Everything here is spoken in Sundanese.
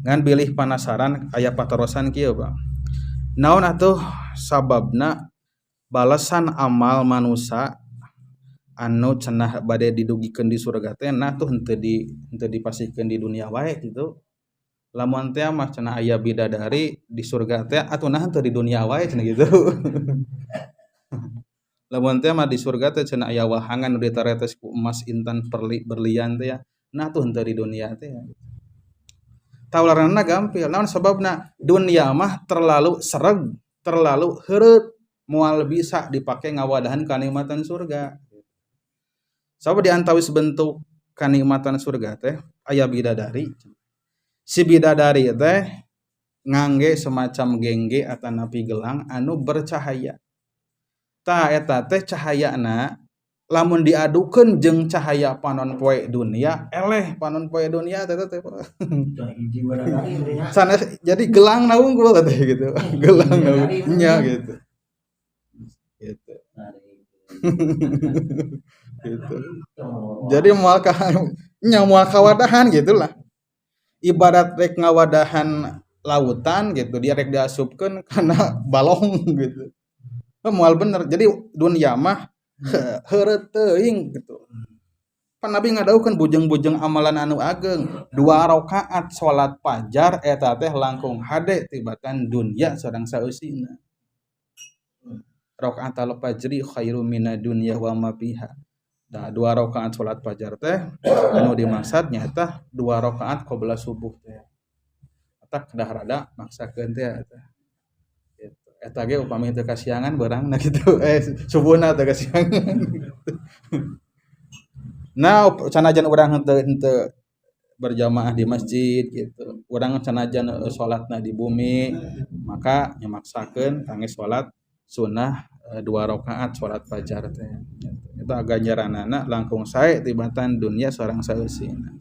Ngan bilih panasaran, aya patarosan kieu, Pak. Naon atuh sababna balasan amal manusia anu cenah bade didugikeun di surga teh, nah tuh henteu dipasihkeun di dunia wae gitu? Lamun teh mah cenah aya bidadari di surga teh, atuh nah henteu di dunia wae cenah gitu. Lamun teh mah di surga teh cenah aya wahangan nu ditaretes ku emas, intan, perli, berlian teh ya, nah tuh henteu di dunia teh ya. Tawaranna gampil, naon sababna? Dunia mah terlalu sereg, terlalu heureut, moal bisa dipake ngawadahan kanikmatan surga. Sabab di antawis bentuk kanikmatan surga teh aya bidadari. Si bidadari teh ngangge semacam gengge atanapi gelang anu bercahaya. Tah, eta teh cahayana lamun diadukeun jeung cahaya panon poe dunia, eleh panon poe dunia teh teh sanes. Jadi gelang na wungkul teh gitu, gelang na nya gitu gitu gitu. Jadi moal ka nya, moal kawadahan gitulah. Ibarat rek ngawadahan lautan gitu, dia rek diasupkeun kana balong gitu, moal bener. Jadi dunia mah heureut teuing gitu. Pan Nabi ngadawuhkeun bujeng-bujeng amalan anu ageng, dua rakaat salat fajar eta teh langkung hade tibatan dunia sareng saeusina. Rakaat al fajri khairum minad dunya wa ma fiha. Nah, dua rakaat salat fajar teh anu dimaksud nyaeta dua rakaat qabla subuh teh. Eta kedah rada maksakeun teh eta. Gitu. Eta ge upami teu kasiangan beurangna gitu, eh, subuhna teu kasiangan. Nah, sanajan urang henteu henteu berjamaah di masjid gitu. Urang sanajan salatna di bumi, maka nyamaksakeun kangge salat sunnah dua rakaat salat fajar teh. Gitu. Itu ganjaranana langkung sae tibatan dunia sareng saeusina.